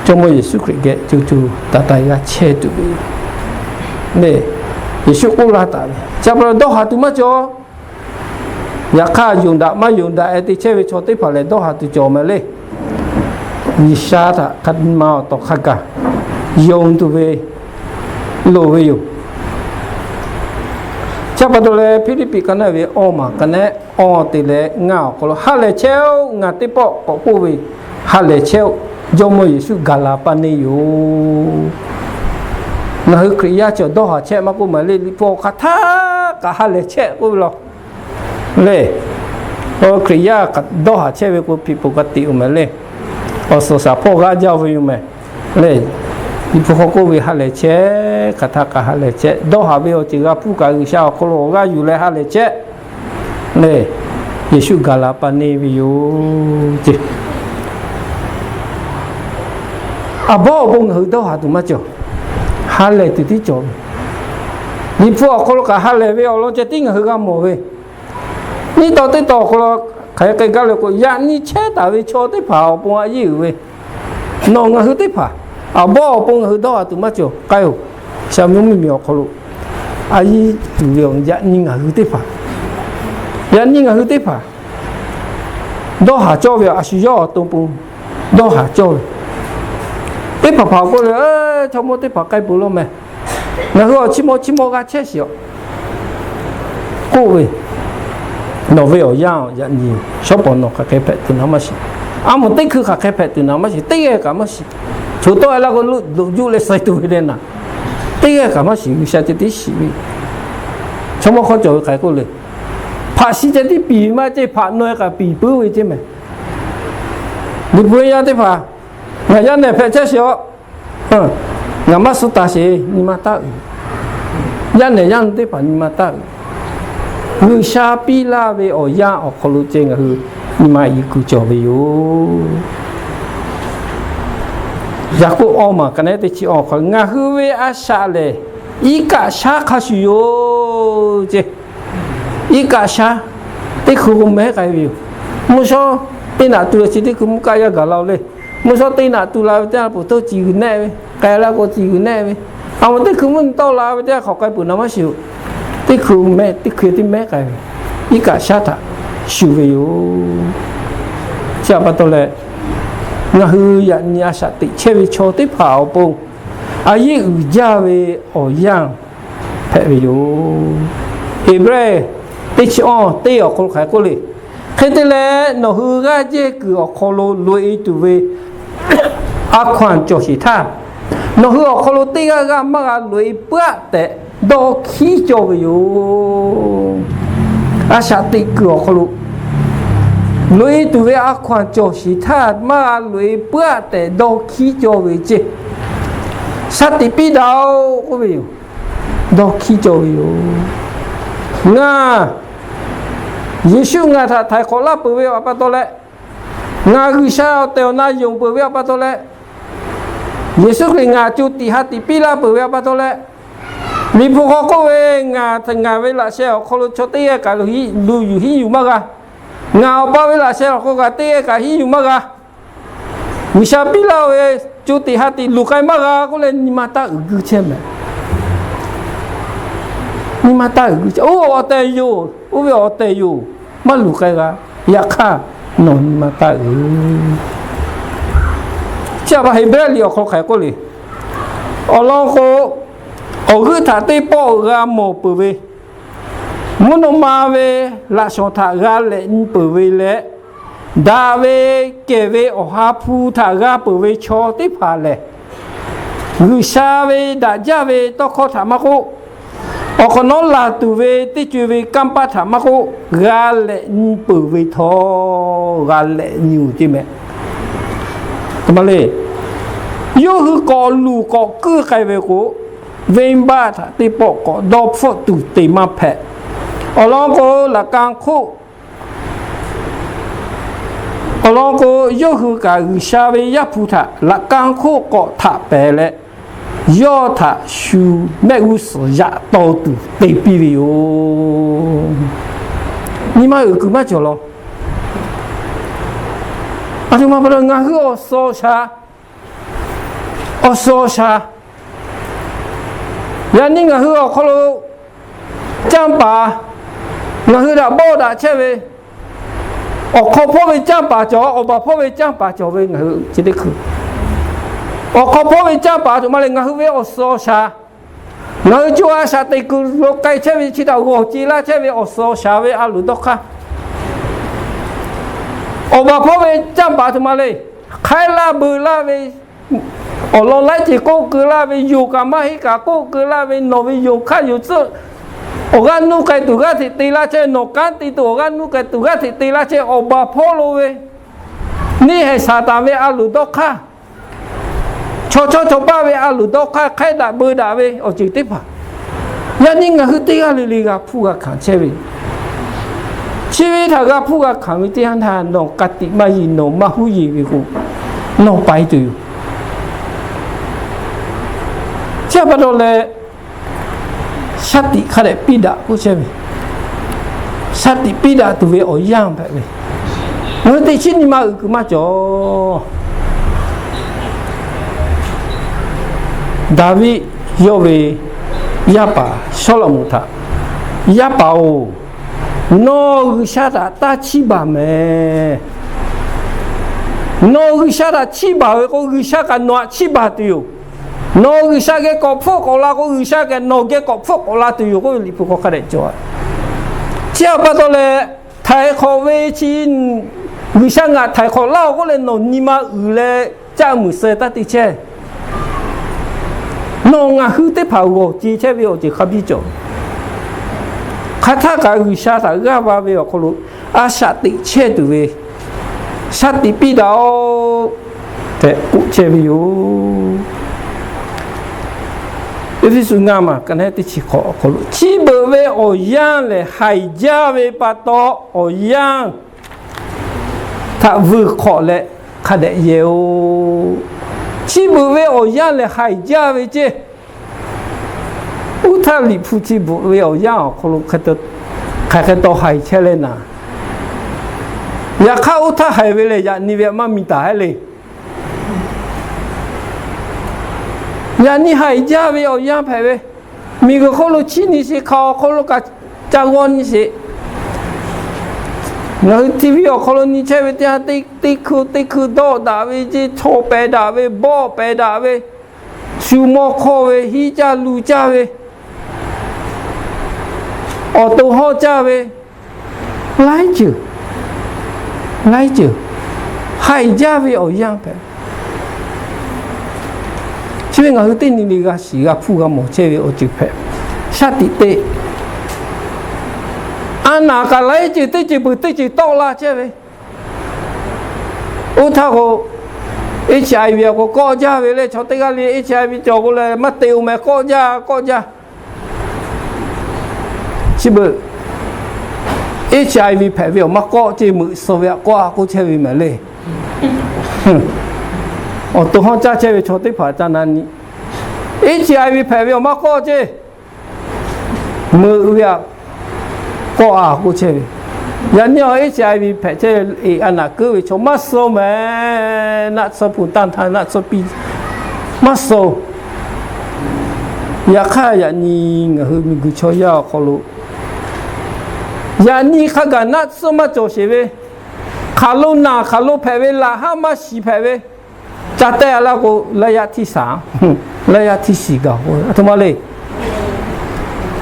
Jawˇmawˇ Yeˍsuˆ Hkriꞈ geh co co taiˍ taiˍ g'a chehˇ tuˬ ve yoˬ. Neˇ, Yeˍsuˆ k'oˆ laˇ taˍ ve, chi pa taw dawˇ haˍ tuˬ maˇ cawˬ. Yaꞈ hk'aˇ yonˍ daꞈ maˇ yonˍ daꞈ e te chehˇ ve chaw teˇ hpaˍ lehˬ dawˇ haˍ tuˬ cawˬ mehˍ le. G'uiˬsha htaꞈ hk'a ma awˬ tawˍ hk'a gaˬ yonˍ tuˬ ve loˍ ve yoˬ. Chi pa taw leh Hpiˇliˇpiˆ ka nehˉ ve awˇ maˬ ka nehˉ awˇ te leh ngaˇ awˬ hk'aw lo, ha lehˬ chehˇ-oˆ, ngaˬ teˇ pawˆ k'awꞈ k'oˆ ve, ha lehˬ chehˇ-oˆ, Jawˇmawˇ Yeˍsuˆ gaˬ la paˇ neˇ yoˬ. Ngaˬ hui Hkriꞈ yaˇ chi awˬ dawˇ haˍ chehˇ maˇ k'oˆ mehˍ le, Liꞈ hpu awˬ hk'aˬ htaˇ kaꞈ ha lehˬ chehˇ k'oˆ ve law le. Hkriꞈ yaˇ dawˇ haˍ chehˇ ve k'o hpiꞈ peuˬ ka tiꞈ-oˬ mehˍ le. Awˬ suhˍ shaˍ hpawˇ g'aˇ jaˇ ve yoˬ mehˍ le. Liꞈ hpu hk'aw k'oˆ ve ha lehˬ chehˇ, hk'aˬ htaˇ kaꞈ ha lehˬ chehˇ. Dawˇ haˍ ve awˬ ceuˬ g'a hpuˇ kaꞈ G'uiˬsha awˬ hk'aw lo awˬ g'aˇ yuˬ leh ha lehˬ chehˇ le. Yeˍsuˆ gaˬ la paˇ neˇ ve yoˬ ce. Aˬ bawˉ awˬ pon ngaˬ hui dawˇ haˍ tuˬ maˇ cawˬ. Ha lehˬ tuˬ tiˉ cawˬ ve. Liꞈ hpu awˬ hk'aw lo kaꞈ ha lehˬ ve awˬ lawn ceh tiˉ ngaˬ hui g'a mawˬ ve. Nyiˇ taw teˇ taw awˬ hk'aw lo hk'aˬ hk'e k'ai gaˇ le k'o, yaꞈ nyi chehˇ taˍ ve chaw teˇ hpaˍ awˬ pon a yeˇ uiˍ ve, nawˬ ngaˬ hui teˇ hpaˍ aˬ bawˉ awˬ pon ngaˬ hui dawˇ haˍ tuˬ maˇ cawˬ k'ai-oˬ. Shaˍ mvuhˇ miˬ awˬ hk'aw lo a yeˇ tuˬ ve awˬ yaꞈ nyi ngaˬ hui teˇ hpaˍ, yaꞈ nyi ngaˬ hui teˇ hpaˍ dawˇ haˍ cawˇ ve a shu yawˇ awˬ to pon dawˇ haˍ cawˇ ve teˇ hpaˍ hpaˍ k'oˆ le, chaw mawˇ teˇ hpaˍ k'ai peuˬ law mehˍ. Ngaˬ hui awˬ chi mawˇ chi mawˇ g'a chehˇ shiˍ-aꞈ k'oˆ ve, nawˬ ve awˬ yanˇ yaꞈ nyi shawˉ pawˍ nawˬ hk'aˬ hk'e hpehꞈ tuˬ naˍ maˇ shiˍ. A moˍ teˇ hkui hk'aˬ hk'e hpehꞈ tuˬ naˍ maˇ shiˍ. Teˇ g'aˇ kaꞈ maˇ shiˍ. Choˬ tawˆ e laˇ k'o, loꞈ juˆ leh suh tuˬ ve leh naˍ, teˇ g'aˇ kaꞈ maˇ shiˍ. G'uiˬsha ceh tiˉ shiˍ ve, chaw mawˇ hk'aw cawˬ ve hk'aˬ hk'e k'oˆ le, hpaꞈ shi ceh tiˉ piˍ maˇ ceh, hpaꞈ naweh kaꞈ piˍ puiˉ ve ceh mehˍ. Liꞈ hpu yaˇ teˇ hpaˍ, ngaˬ yaˇ nehˬ hpehꞈ chehˇ shiˍ-aꞈ. Ngaˬ maˇ suh taˍ sheˍ, nyi ma taˇ uiˍ. Yaˇ nehˬ yaˇ nu teˇ hpaˍ nyi ma taˇ uiˍ. G'uiˬsha piˇ laˇ ve awˬ yanˇ awˬ hk'aw lo ceh ngaˬ hui nyi ma iˉ kuˬ cawˬ ve yoˬ. Yaˍkoˆ awˇ maˬ ka nehˉ teˇ chi awˬ hk'aw lo, ngaˬ hui ve a shaꞈ lehˬ iˉ kaˆ shaˉ hk'a shuˍ yoˬ ceh. Iˉ kaˆ shaˉ teˇ hkui k'o mehˉ k'ai ve yoˬ. Mvuhˇ shawˉ teˇ naꞈ tu leh chi teˇ hkui mvuhˇ kaˆ yaˇ gaˬ la-o le. Mvuhˇ shawˉ teˇ naꞈ tu la ve teˇ g'aˇ peuˬ htawˇ, ciˬ g'uiˬ nehˆ ve, k'ai la k'o ciˬ g'uiˬ nehˆ ve, a ma teˇ hkui mvuhˇ nyi tawˆ la ve teˇ g'aˇ hk'awꞈ k'ai peuˬ naˍ maˇ shiˍ-oˬ. Teˇ hkui mehˆ teˇ hkui teˇ mehˆ k'ai ve, iˉ kaˆ shaˉ htaꞈ shuˍ ve yoˬ. Chi htaꞈ pa taw leh, ngaˬ hui yaꞈ nyi a shaꞈ teꞈ chehˇ ve chaw teˇ hpaˍ awˬ pon a yeˇ uiˍ jaˇ ve awˬ yanˇ hpehꞈ ve yoˬ. Heˍbrehˇ teˇ chi awˇ teˇ awˬ hk'aw lo hk'aˬ hk'e k'oˆ le. Hk'e te leh, nawˬ hui g'aˇ jehˇ kuiˬ awˬ hk'aw lo loꞈ-e tuˬ ve a hkaw-anˬ cawˬ sheˍ htaˇ, nawˬ hui awˬ hk'aw lo teˇ g'aˇ g'aˇ maˇ g'a loꞈ-e puiˉ-aˆ tehꞈ dawˇ hkiˉ cawˇ ve yoˬ. A shaꞈ teꞈ kuiˬ awˬ hk'aw lo loꞈ-e tuˬ ve a hkaw-anˬ cawˬ sheˍ htaˇ, maˇ g'a loꞈ-e puiˉ-aˆ tehꞈ dawˇ hkiˉ cawˇ ve ceˇ. Shaˉ tiꞈ piˇ daꞈ-oꞈ k'oˆ ve yoˬ. Dawˇ hkiˉ cawˇ ve yoˬ. Ngaˬ, Yeˍsuˆ ngaˬ htaꞈ htaiˍ hk'awꞈ laˇ peuˬ ve awˬ pa taw leh, ngaˬ G'uiˬsha awˬ tehˬ awˬ na yonˍ peuˬ ve awˬ pa taw leh, Yeˍsuˆ Hkriꞈ ngaˬ co tiꞈ ha tiꞈ piˇ laˇ peuˬ ve awˬ pa taw leh, Liꞈ hpu hk'aw k'oˆ ve, ngaˬ ngaˬ ve laꞈ sheh awˬ hk'aw lo chaw teˇ g'aˇ kaꞈ luˬ yuˬ hiˉ yuˬ maˇ g'a. Ngaˬ Awˬ pa ve laꞈ sheh awˬ hk'aw kaꞈ teˇ g'aˇ kaꞈ hiˉ yuˬ maˇ g'a. G'uiˬsha piˇ laˇ-oˬ ve co tiꞈ ha tiꞈ luˬ k'ai maˇ g'a k'oˆ leh, nyi ma taˇ uiˍ guiˇ chehˇ mehˍ. Nyi ma taˇ uiˍ guiˇ chehˇ. Oˇ awˬ tehˬ yoˬ, oˇ ve awˬ tehˬ yoˬ, maˇ luˬ k'ai g'a. Yaꞈ hk'aˇ, nawˬ nyi ma taˇ uiˍ. Chi htaꞈ pa Heˍbrehˇ liꞈ awˬ hk'aw lo hk'aˬ hk'e k'oˆ le. Awˬ lawn k'o, awˬ g'euˆ htaꞈ teˇ pawˆ g'a mawˬ peuˬ ve, mvuhˇ naw ma ve laꞈ shawnˍ htaꞈ g'a lehꞈ nyi peuˬ ve leh, daꞈ ve kehˬ ve Awˬ ha hpu htaꞈ g'a peuˬ ve chaw teˇ hpaˍ lehˬ, G'uiˬsha ve daꞈ jaˇ ve tawˇ hkawˇ htaꞈ maˇ k'oˆ, awˬ hk'awꞈ nawˉ laˬ tuˬ ve teˇ co-e ve kanˇ paˆ htaꞈ maˇ k'oˆ, g'a lehꞈ nyi peuˬ ve htawˇ, g'a lehꞈ nyi-oˬ ceˇ mehˍ. Teˇ ma le, yawˇ hui k'awꞈ luˬ k'awꞈ kuiˇ k'ai ve k'o, venˇbaˆ htaꞈ teˇ pawˆ k'awꞈ dawˇ hpfuhˆ tuˬ te maˇ hpehꞈ. Awˬ lawn k'o, laꞈ ka hk'oˆ, awˬ lawn k'o, yawˇ hui kaꞈ G'uiˬsha ve Yaˇ hpu htaꞈ laꞈ ka hk'oˆ k'awꞈ htaꞈ pehˍ leh, yawˇ htaꞈ shu mehˆ g'uˇ suhˍ yaꞈ taw tuˬ te piˇ ve yoˬ. Nyi ma uiˍ kuiˬ maˇ cawˬ law. Aˬ htoꞈ ma pa taw, ngaˬ hui awˬ suh awˬ shaˍ, awˬ suh awˬ shaˍ, yaꞈ nyi ngaˬ hui awˬ hk'aw lo canˇ paˍ, ngaˬ hui htaꞈ bawˆ daꞈ chehˇ ve, awˬ hk'aw hpawˇ ve canˇ paˍ cawˬ, awˬ baˬ hpawˇ ve canˇ paˍ cawˬ ve ngaˬ hui chi teˇ hkui, awˬ hk'aw hpawˇ ve canˇ paˍ aˬ htoꞈ ma le, ngaˬ hui ve awˬ suh awˬ shaˍ, ngaˬ hui co a shaꞈ teꞈ kuiˬ lo k'ai chehˇ ve chi htaꞈ g'awˬ ce laˇ chehˇ ve awˬ suh awˬ shaˍ ve a loˍ dawˇ hk'aˇ, awˬ baˬ hpawˇ ve canˇ paˍ aˬ htoꞈ ma le, hk'aiˉ laˇ beu laˇ ve, awˬ lawn laiˉ ceuˬ k'oˆ keu laˇ ve, yonˍ kaꞈ maˇ heˆ kaꞈ k'oˆ keu laˇ ve, nawˬ ve yonˍ hk'aˇ yonˍ tcuhˆ awˬ g'aˇ nuˇ k'ai tuˬ g'aˇ hteꞈ te laˇ chehˇ, nawˬ kanˉ te tuˬ awˬ g'aˇ nuˇ k'ai tuˬ g'aˇ hteꞈ te laˇ chehˇ, awˬ baˬ hpawˇ lo ve, neˇ haiˬ Saˍtanˍ ve a loˍ dawˇ hk'aˇ, chaw chawˇ chaw paˇ ve a loˍ dawˇ hk'aˇ, hk'aiˉ daꞈ beu daꞈ ve awˬ ceuˬ teˇ hpaˍ, yaꞈ nyi ngaˬ hui teˇ g'aˇ le le g'a hpuˇ g'a hkanˍ chehˇ ve, chi ve htaꞈ g'a hpuˇ g'a hkanˍ ve teˇ yanˇ htaˇ, nawˬ ka tiꞈ maˇ yeˬ, nawˬ maˇ huˉ yeˬ ve k'o, nawˬ paiˍ tuˬ yoˬ. Chi htaꞈ pa taw leh, shaˉ tiꞈ hk'a dehꞈ piˇ daꞈ k'oˆ chehˇ ve, shaˉ tiꞈ piˇ daꞈ tuˬ ve awˬ yanˇ hpehꞈ ve, ngaˬ hui teꞈ chiˉ nyi ma uiˍ kuiˬ maˇ cawˬ. Daˍviˆ yawˇ ve yaˇ paˍ Sawˉlaꞈmonˍ htaꞈ, Yaˇ paˍ-oˬ, nawˬ G'uiˬsha htaꞈ taˇ chiˇ baˬ mehˍ. Nawˬ G'uiˬsha htaꞈ chiˇ baˬ ve k'o, G'uiˬsha kaꞈ nawˬ htaꞈ chiˇ baˬ tuˬ yoˬ. Nawˬ G'uiˬsha geh k'awꞈ hpfuhˆ k'awꞈ la k'o, G'uiˬsha kaꞈ nawˬ geh k'awꞈ hpfuhˆ k'awꞈ la tuˬ yoˬ k'oˆ ve Liꞈ hpu hk'aw hk'a dehꞈ cawˬ. Chi htaꞈ pa taw leh, htaiˍ hk'awꞈ ve chi, G'uiˬsha ngaˬ htaiˍ hk'awꞈ laˇ-oˬ k'oˆ leh nawˬ nyi ma uiˍ leh caˆ muiˬ suh taˇ te chehˇ. Nawˬ ngaˬ hui teˇ hpaˍ g'awˬ ce chehˇ ve awˬ ceuˬ hk'a biˇ cawˬ. Hk'aˬ htaˇ kaꞈ G'uiˬsha htaꞈ g'aˇ va ve awˬ hk'aw lo a shaꞈ teꞈ chehˇ tuˬ ve shaˉ tiꞈ piˇ daꞈ-oꞈ tehꞈ k'oˆ chehˇ ve yoˬ. Eˇfeˇsuꞈ ngaˇ maˬ ka neˉ teˇ chi hk'awꞈ awˬ hk'aw lo, chi beuꞈ ve awˬ yanˇ lehˬ haiˬ jaˇ ve pa taw, awˬ yanˇ htaꞈ vuiˬ hk'awꞈ leh hk'a dehꞈ yehˬ-oˬ. Chi beuꞈ ve awˬ yanˇ lehˬ haiˬ jaˇ ve ceˇ. Oˇ htaˇ Liꞈ hpu chi beuꞈ ve awˬ yanˇ awˬ hk'aw lo hk'aˬ hk'e taw haiˬ chehˇ leh naˍ, yaꞈ hk'aˇ oˇ htaˇ haiˬ ve lehˬ yaꞈ nyi ve maˇ miˬ taˍ heˆ le. Yaꞈ nyi haiˬ jaˇ ve awˬ yanˇ hpehꞈ ve, miˬguiˬ hk'oˆ lo chiˇ nyi sheˍ, hk'aˬ awˬ hk'aw lo kaꞈ ca g'aw nyi sheˍ. Ngaˬ hui TV awˬ hk'aw lo nyi chehˇ ve teˇ yanˇ, teˇ hkui teˇ hkui dawˆ daꞈ ve, jeˇ chaw pehˬ daꞈ ve, bawˆ pehˬ daꞈ ve, shu mawˇ hk'awˇ ve, hiˉ caˇ lu caˇ ve, awˬ to hawˇ caˇ ve, laiˉ ceuˬ, laiˉ ceuˬ haiˬ jaˇ ve awˬ yanˇ hpehꞈ. Chi ve ngaˬ hui teˇ nyi le g'a shiˍ g'a hpuˇ g'a mawˬ chehˇ ve awˬ ceuˬ hpehꞈ. Shaˉ tiꞈ te, a naˍ kaꞈ laiˉ ceuˬ teˇ ceuˬ peuˬ teˇ ceuˬ tawˆ la chehˇ ve. Oˇ htaˇ k'o, HIV k'o kawˆ jaˇ ve le. Chaw teˇ g'aˇ le HIV cawˬ k'o leh maˇ te-o meh, kawˆ jaˇ kawˆ jaˇ. Chi beuꞈ HIV hpehꞈ ve awˬ maˇ kawˆ ceˇ, meuꞈ suh ve aꞈ kawˆ a k'oˆ chehˇ ve mehˍ le. Awˬ to hawˇ caˇ chehˇ ve chaw teˇ hpaˍ ca na nyi, HIV hpehꞈ ve awˬ maˇ kawˆ ceˇ, meuꞈ ve aꞈ kawˆ a k'oˆ chehˇ ve. Yaꞈ nyi awˬ HIV hpehꞈ chehˇ ve, a naˍ keuˆ ve chaw maˇ suh mehˍ. Naˆ tsuhˇ hpu tanˇ htaˇ naˆ tsuhˇ piˇ maˇ suh. Yaꞈ hk'aˇ yaꞈ nyi ngaˬ hui miˬguiˬ chaw yaˇ awˬ hk'aw lo, yaꞈ nyi hk'a gaˬ naˆ tsuhˇ maˇ cawˬ sheˍ ve, hk'aˬ lo naˬ hk'aˬ lo hpehꞈ ve laꞈ haˉ maˇ shiˍ hpehꞈ ve, ca tehˆ a laˇ k'o, laˇ yaˇ htiˇ saˍ, laˇ yaˇ htiˇ shiˍ gaˬ k'o, a htoꞈ ma le.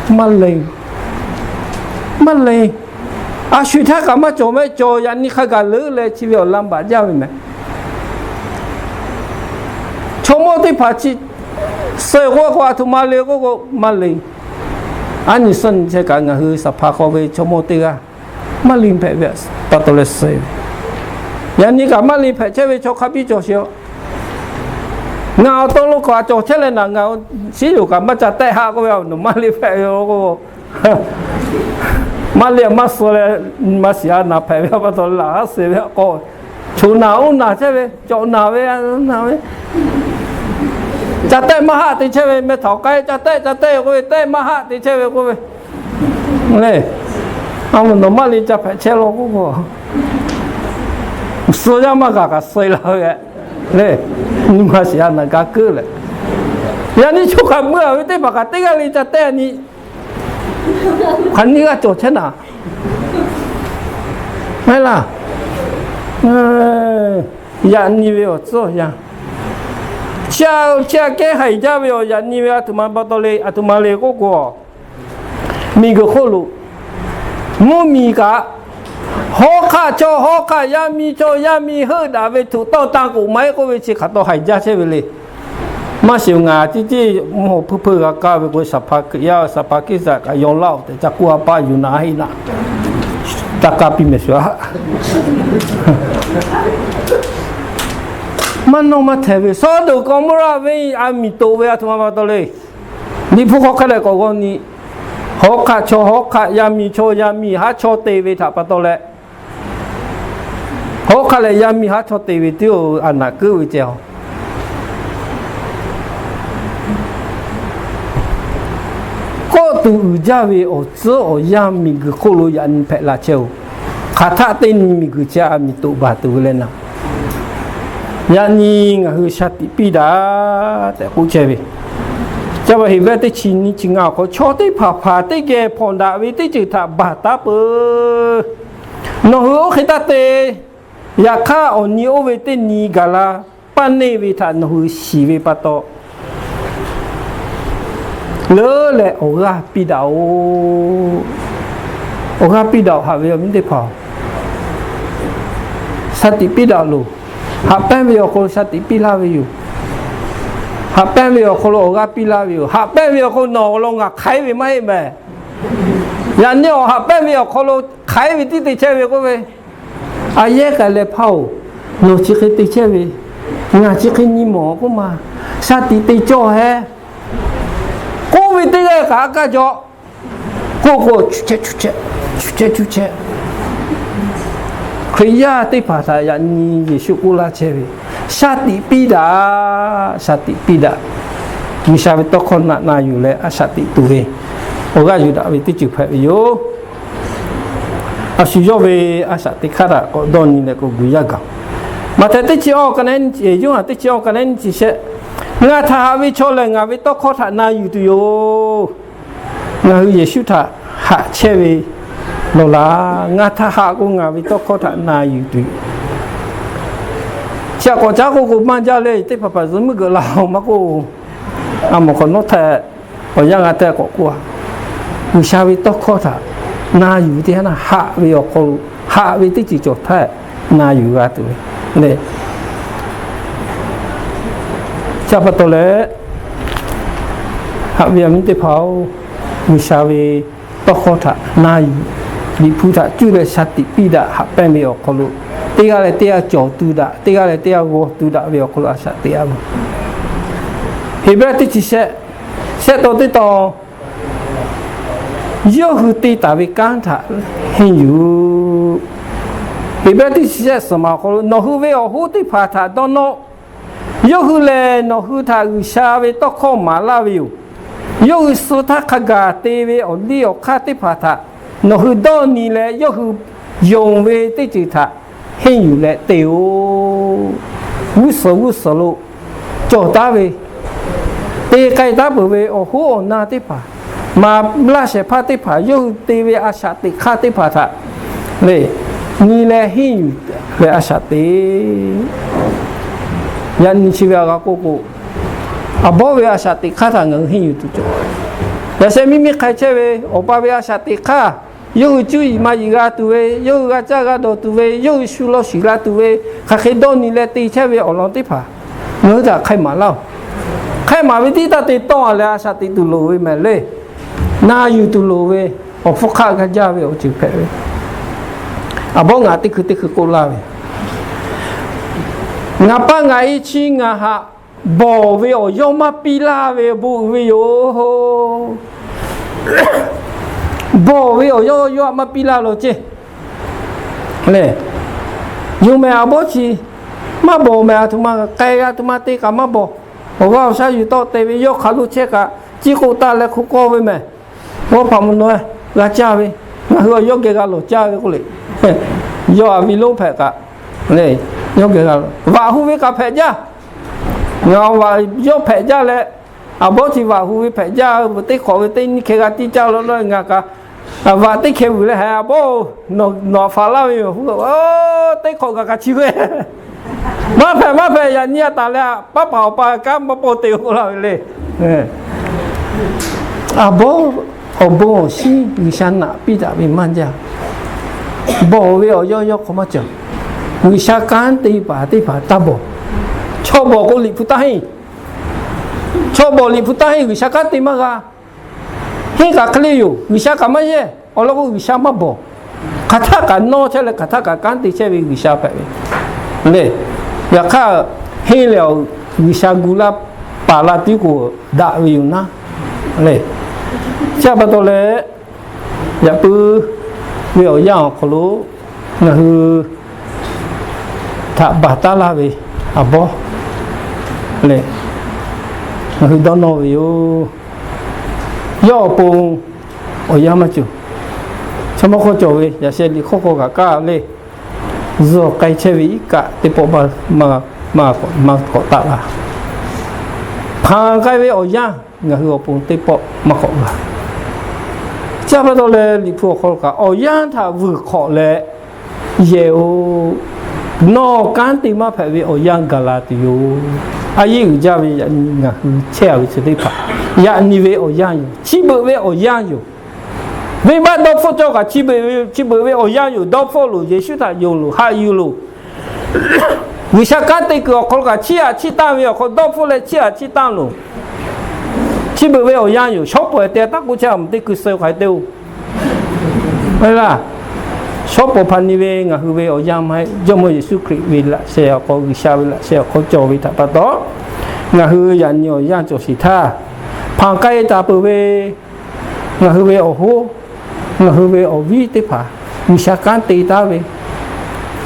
Maˇ le, maˇ le. A shu htaˇ kaꞈ maˇ cawˬ mehˍ, cawˬ yaꞈ nyi hk'a gaˬ leuˉ leh chi ve awˬ laˇ baꞈ jaˇ ve mehˍ. Chaw mawˇ teˇ hpaˍ chi suh k'oˆ k'o, a htoꞈ ma le k'oˆ k'o, maˇ le. Aˉ nyi suhˉ nyi chehˇ kaꞈ ngaˬ hui saˍ hpaˍ k'aw ve chaw mawˇ teˇ g'aˇ maˇ le hpehꞈ ve pa taw leh suh ve. Yaꞈ nyi kaꞈ maˇ le hpehꞈ chehˇ ve chaw hk'a biˇ cawˬ sheˍ a. Ngaˬ awˬ to lo kaꞈ cawˬ chehˇ leh naˬ, ngaˬ shiˉ yoˬ kaꞈ maˇ ca tehˆ haˆ k'oˆ ve, a nawˬ maˇ le hpehꞈ ve k'o, maˇ le maˇ suh leh, nyi ma shiˍ a naˬ hpehꞈ ve pa taw laꞈ haˉ suh ve k'o, choˬ naˬ oˇ naˬ chehˇ ve, cawꞈ naˬ ve, naˬ ve, ca tehˆ maˇ haˆ te chehˇ ve, meh htaꞈ k'ai ca tehˆ ca tehˆ k'oˆ ve, tehˆ maˇ haˆ te chehˇ ve k'oˆ ve le. A, nawˬ maˇ le ca hpehꞈ chehˇ law k'oˆ k'o, suh yaˇ maˇ g'a kaꞈ suh la ve le. Nyi ma shiˍ a naˬ ga keuˆ leh, yaꞈ nyi chaw kaꞈ meuˇ a ve teˇ hpaˍ kaꞈ teˇ g'aˇ le ca tehˆ nyi, hk'aˬ nyi g'a cawˬ chehˇ naˬ, maˇ heˆ laˇ. Yaꞈ nyi ve awˬ tcuhˉ awˬ yanˇ, chi aꞈ kehˉ haiˬ jaˇ ve awˬ yaꞈ nyi ve a htoꞈ ma pa taw le, a htoꞈ ma le k'oˆ k'o, miˬguiˬ hk'oˆ lo mvuhˇmiˬ kaꞈ, hawˉ hk'aˆ chaw hawˉ hk'aˆ, yaˇ miˇ chaw yaˇ miˇ heuˆ daꞈ ve htuꞈ tawˇ tan k'oꞈ ma-e k'oˆ ve chi hk'aˬ taw haiˬ jaˇ chehˇ ve le. Maˇ shiˍ ngaˬ tiˉ tiˉ mvuhˇ haw hpuiˇ hpeuˇ g'a kaˇ ve k'o, saˍ hpaˍ Hkriꞈ yaˇ saˍ hpaˍ Hkiˇsaˍ kaꞈ yaw laˇ-oˬ tehꞈ ca k'oˆ a paˇ yuˬ naˍ heˆ naˍ, ca kaˇ piˇ mehˍ shuˍ a. Maˇ nawˇ maˇ htehˍ ve Sawˉdonˍ Gawˍmoˉraˆ venˇ a miˬ toꞈ ve a htoꞈ ma pa taw le. Liꞈ hpu hk'aw hk'a dehꞈ k'awꞈ g'aw nyi, hawˉ hk'aˆ chaw hawˉ hk'aˆ, yaˇ miˇ chaw yaˇ miˇ haˉ chaw te ve htaꞈ pa taw leh, hawˉ hk'aˆ leh yaˇ miˇ haˉ chaw te ve teˇ-oˬ a naˬ keuˆ ve ceh a. Kawˆ tuˬ uiˍ jaˇ ve awˬ tcuhˉ awˬ yanˇ miˬguiˬ hk'oˆ lo yaꞈ nyi hpehꞈ la chehˇ-oˬ. Hk'aˬ htaˆ teˇ nyi miˬguiˬ chi a miˬ toꞈ baˬ tuˬ ve leh naˍ, yaꞈ nyi ngaˬ hui shaˍ tiꞈ piˇ daꞈ tehꞈ k'oˆ chehˇ ve, ca va heˍ ve teˇ chi nyi chi ngaˬ awˬ hk'aw chaw teˇ hpaˍ hpaˍ teˇ geh hpawnˬ daꞈ ve teˇ ceuˬ htaꞈ baˬ taˉ peuˬ. Nawˬ hui oˇ hk'e taˇ te. Yaꞈ hk'aˇ, awˬ nyi oˇ ve teˇ nyi gaˬ la paˇ neˇ ve htaꞈ nawˬ hui shiˍ ve pa taw, leuˉ leh awˬ g'aˇ piˇ daꞈ-oˬ. Awˬ g'aˇ piˇ daꞈ-oˬ. Haꞈ ve awˬ viˉ teˇ hpaˍ-oˬ, shaˍ tiꞈ piˇ daꞈ loˬ. Haꞈ pehnˇ ve awˬ hk'aw lo shaˍ tiꞈ piˇ laˇ ve yoˬ. Haꞈ pehnˇ ve awˬ hk'aw lo awˬ g'aˇ piˇ laˇ ve yoˬ. Haꞈ pehnˇ ve awˬ hk'aw lo nawˬ awˬ lawn ngaˬ hk'aiˉ ve maˇ heˆ mehˍ. Yaꞈ nyi awˬ haꞈ pehnˇ ve awˬ hk'aw lo hk'aiˉ ve tiˉ te chehˇ ve k'oˆ ve, a yehˉ k'ai leh hpaˇ-oˬ, nawˬ chi hk'e te chehˇ ve, ngaˬ chi hk'e nyi mawˬ k'oˆ ma, shaˍ tiꞈ te cawˇ hehˉ k'oˆ ve teˇ g'aˇ kaꞈ a kaˇ jaw k'oˆ k'o, cuˇ chehˇ cuˇ chehˇ, cuˇ chehˇ cuˇ chehˇ. Hkriꞈ yaˇ teˇ hpaˍ htaꞈ yaꞈ nyi Yeˍsuˆ k'oˆ laˇ chehˇ ve, shaˍ tiꞈ piˇ daꞈ, shaˍ tiꞈ piˇ daꞈ. G'uiˬsha ve tawˇ hkawˇ naꞈ na yuˬ leh a shaꞈ teꞈ tuˬ ve, awˬ g'aˇ yuˬ daꞈ ve teˇ ceuˬ hpehꞈ ve yoˬ. A shu yawˇ ve a shaꞈ teꞈ hk'aˇ htaꞈ k'awꞈ dawˇ nyi leh k'o guˬ yaˇ gaˬ. Maꞈhtehˍ teˇ chi awˇ ka nehˉ nyiˇ chi, Yoˇhanˬ teˇ chi awˇ ka nehˉ nyiˇ chi shehˆ. Ngaˬ htaꞈ haꞈ ve chaw lehˬ, ngaˬ ve tawˇ hkawˇ htaꞈ na yuˬ tuˬ yoˬ. Ngaˬ hui Yeˍsuˆ htaꞈ haꞈ chehˇ ve lawˬ laˇ. Ngaˬ htaꞈ haꞈ k'o, ngaˬ ve tawˇ hkawˇ htaꞈ na yuˬ tuˬ yoˬ. Chi htaꞈ k'awꞈ caˉ k'oˆ k'o, maˇ jaˇ le, teˇ hpaˍ hpaˍ zuhꞈ meuˇ g'euꞈ la-oˬ maˇ k'oˆ, a mawˬ hk'awꞈ nawˉ htaˇ awˬ yanˇ g'a tehꞈ k'awꞈ k'oˆ-a. G'uiˬsha ve tawˇ hkawˇ htaꞈ na yuˬ ve teˇ haˉ naˇ, haꞈ ve awˬ hk'aw lo, haꞈ ve teˇ ceuˬ cawˬ htaˇ na yuˬ g'a tuˬ ve le. Chi pa taw leh, haꞈ ve awˬ miˇ teˇ hpaˍ-oˬ, G'uiˬsha ve tawˇ hkawˇ htaꞈ na yuˬ, Liꞈ hpu htaꞈ cuˇ leh sha tiꞈ piˇ daꞈ haꞈ pehnˇ ve awˬ hk'aw lo, teˇ g'aˇ leh teˇ g'aˇ cawˬ tu daꞈ, teˇ g'aˇ leh teˇ g'aˇ g'aw tu daꞈ ve awˬ hk'aw lo a shaꞈ teꞈ-a ve. Heˍbrehˇ teˇ chi shehˆ, shehˆ taw teˇ taw, yawˇ hui te taˍ ve kanˉ htaꞈ henˇ yuˬ. Heˍbrehˇ teˇ chi shehˆ suhˍ ma awˬ hk'aw lo, nawˬ hui ve awˬ hoˉ teˇ hpaˍ htaꞈ dawˇ nawˇ. Yawˇ hui lehˬ, nawˬ hui htaꞈ G'uiˬsha ve tawˇ hkawˇ maˍ laˇ ve yoˬ. Yawˇ hui suh htaˇ hk'a gaˬ te ve awˬ liˇ awˬ hk'aˇ teˇ hpaˍ htaꞈ nawˬ hui dawˇ nyi leh, yawˇ hui yonˍ ve teˇ ceuˬ htaꞈ henˇ yuˬ leh te-o. G'uˇ suhˍ g'uˇ suhˍ lo cawˬ taˉ ve, te k'ai taˉ peuˬ ve awˬ hoˉ awˬ na teˇ hpaˍ, maˍ laˇ shehˍ hpaˇ teˇ hpaˍ, yawˇ hui te ve a shaꞈ teꞈ hk'aˇ teˇ hpaˍ htaꞈ le, nyi leh henˇ yuˬ leh a shaꞈ teꞈ. Yaꞈ nyi chi ve a g'a k'oˆ k'o, awˬ bawˇ ve a shaꞈ teꞈ hk'aˇ htaꞈ ngaˬ hui henˇ yuˬ tuˬ cawˬ. Yaꞈ sheh miˇ miˇ hk'a chehˇ ve awˬ pa ve a shaꞈ teꞈ hk'aˇ, yawˇ hui cuˇ yiˍ ma yiˍ g'a tuˬ ve, yawˇ hui g'a caˇ g'a dawˬ tuˬ ve, yawˇ hui shu law shiˍ g'a tuˬ ve, hk'aˬ hk'e dawˇ nyi leh te chehˇ ve awˬ lawn teˇ hpaˍ ngaˬ hui htaꞈ hk'ai maˍ laˇ-oˬ. Hk'ai maˍ ve tiˉ taˇ te tawˆ-a leh, a shaꞈ teꞈ tuˬ loˍ ve mehˍ le. Na yuˬ tuˬ loˍ ve awˬ hpfuhˇ hk'aˆ g'a jaˇ ve awˬ ceuˬ hpehꞈ ve. Awˬ bawˇ ngaˬ teˇ hkui teˇ hkui k'oˆ laˇ ve, ngaˬ pa ngaˬ e chi ngaˬ haꞈ bawˬ ve awˬ yawˇ maˇ piˇ laˇ ve bon uiˍ ve yoˬ. Bawˬ ve awˬ yawˇ yawˇ htaꞈ maˇ piˇ laˇ lo ceˇ le. Yoˬ mehˍ, awˬ bawˇ chi maˇ bawˬ mehˍ, a htoꞈ ma k'ai g'a, a htoꞈ ma te kaꞈ maˇ bawˬ. Awˬ g'aˇ awˬ shaˉ yuˬ tawˆ te ve yawˇ hk'aˬ lo chehˇ kaꞈ, ciˉ k'oˆ taˇ leh hk'oˆ kawˇ ve mehˍ. G'awˇ hpaꞈ mvuhˇ naw g'a caˇ ve, ngaˬ hui awˬ yawˇ geh g'a lawˬ caˇ ve k'oˆ le. Yawˇ a ve lonˉ hpehꞈ kaꞈ, yawˇ geh g'a lawˬ, vaꞈ hu ve kaꞈ hpehꞈ jaˇ. Ngaˬ vaꞈ yawˇ hpehꞈ jaˇ leh, awˬ bawˇ chi vaꞈ hu ve hpehꞈ jaˇ, teˇ hk'awꞈ ve teˇ nyiˇ hkeh g'a tiˇ caˇ law law ngaˬ kaꞈ, vaꞈ teˇ hkeh vuiˬ leh haiˬ, awˬ bawˇ, nawˬ htaꞈ faˍ laˇ ve yoˬ. Teˇ hk'awꞈ kaꞈ kaꞈ chi ve, maˇ hpehꞈ maˇ hpehꞈ, yaꞈ nyi a taˍ leh, paˉ paˍ awˬ pa kanˉ maˇ paw te k'oˆ laˇ ve le. Awˬ bawˇ, awˬ bon awˬ shinˉ G'uiˬsha naꞈ piˇ daꞈ ve maˇ jaˇ. Bawˬ ve awˬ yawˇ yawˇ hk'aw maˇ cawˬ. G'uiˬsha kanˉ te paˍ teˇ hpaˍ taˇ bawˬ. Chaw bawˬ k'o, Liꞈ hpu taˇ henˇ. Chaw bawˬ Liꞈ hpu taˇ henˇ, G'uiˬsha kanˉ te maˇ g'a. Henˇ kaꞈ hk'e le yoˬ, G'uiˬsha kaꞈ maˇ yehˇ. Awˬ lawn k'o, G'uiˬsha maˇ bawˬ. Hk'aˬ htaˆ kaꞈ nawˇ chehˇ leh, hk'aˬ htaˆ kaꞈ kanˉ te chehˇ ve G'uiˬsha hpehꞈ ve le. Yaꞈ hk'aˇ, henˇ leh G'uiˬsha gu laˇ paˍ la tiˉ k'o, daꞈ ve yoˬ naˉ le. Chi pa taw leh, yaꞈ puiˉ ve awˬ yanˇ awˬ hk'aw lo ngaˬ hui htaꞈ baˬ taˉ laˇ ve awˬ bawˇ lehˬ, ngaˬ hui dawˇ nawˇ ve yoˬ. Yawˇ awˬ pon awˬ yanˇ maˇ cawˬ. Chaw mawˇ hk'aw cawˬ ve yaꞈ sheh liꞈ hk'aw hk'aw kaꞈ kaˇ le, zuhˬ k'ai chehˇ ve iˉ kaˆ teˇ pawˆ maˇ k'awꞈ taˆ la. Hpanˍ k'ai ve awˬ yanˇ ngaˬ hui awˬ pon teˇ pawˆ maˇ k'awꞈ g'a. Chi pa taw leh, Liꞈ hpu awˬ hk'aw lo kaꞈ, awˬ yanˇ htaꞈ vuiˬ hk'awꞈ leh yehˬ-oˬ, nawˬ kanˉ te maˇ hpehꞈ ve awˬ yanˇ gaˬ la tuˬ yoˬ. A yehˉ uiˍ jaˇ ve yaꞈ nyi ngaˬ hui chehˇ-a ve chi teˇ hpaˍ, yaꞈ nyi ve awˬ yanˇ yoˬ. Chi beuꞈ ve awˬ yanˇ yoˬ. Venˇbaˆ dawˇ hpfuhˆ cawˇ kaꞈ chi beuꞈ ve awˬ yanˇ yoˬ. Dawˇ hpfuhˆ loˬ, Yeˍsuˆ htaꞈ yonˍ loˬ, haꞈ yuˬ loˬ. G'uiˬsha kanˉ te kuiˬ awˬ hk'aw lo kaꞈ chiˇ aꞈ chiˇ tanˇ ve awˬ hk'aw dawˇ hpfuhˆ leh chiˇ aꞈ chiˇ tanˇ loˬ. Chi beuꞈ ve awˬ yanˇ yoˬ. Shawˉ pawˍ te taˇ k'oˆ chehˇ, a mvuhˬ teˇ hkui suh hk'aˬ hk'e te-oˬ. Shawˉ pawˍ hpaꞈ nyi ve ngaˬ hui ve awˬ yanˇ maˇ heˆ. Jawˇmawˇ Yeˍsuˆ Hkriꞈ ve laꞈ sheh awˬ hk'aw, G'uiˬsha ve laꞈ sheh awˬ hk'aw cawˬ ve htaꞈ pa taw, ngaˬ hui yaꞈ nyi awˬ yanˇ cawˬ sheˍ htaˇ, hpanˍ k'ai taˍ peuˬ ve ngaˬ hui ve awˬ hoˉ, ngaˬ hui ve awˬ viˉ teˇ hpaˍ G'uiˬsha kanˉ te taˉ ve,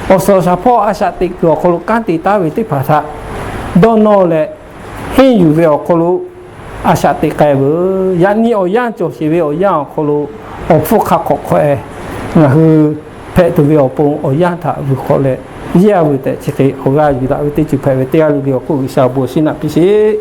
awˬ suhˍ shaˍ hpawˇ a shaꞈ teꞈ kuiˬ awˬ hk'aw lo kanˉ te taˉ ve teˇ hpaˍ htaꞈ dawˇ nawˇ leh, henˇ yuˬ ve awˬ hk'aw lo a shaꞈ teꞈ k'ai veuˬ. Yaꞈ nyi awˬ yanˇ cawˬ sheˍ ve awˬ yanˇ awˬ hk'aw lo awˬ hpfuhˇ hk'a hk'awꞈ hk'aw-e ngaˬ hui hpehꞈ tuˬ ve awˬ pon awˬ yanˇ htaꞈ vuiˬ hk'awꞈ leh, yehˇ-a vuiˬ tehꞈ chi hk'e awˬ g'aˇ yuˬ daꞈ ve teˇ ceuˬ hpehꞈ ve teˇ g'aˇ le le awˬ hk'oˆ G'uiˬsha awˬ bon awˬ shinˉ naꞈ piˇ sheˍ.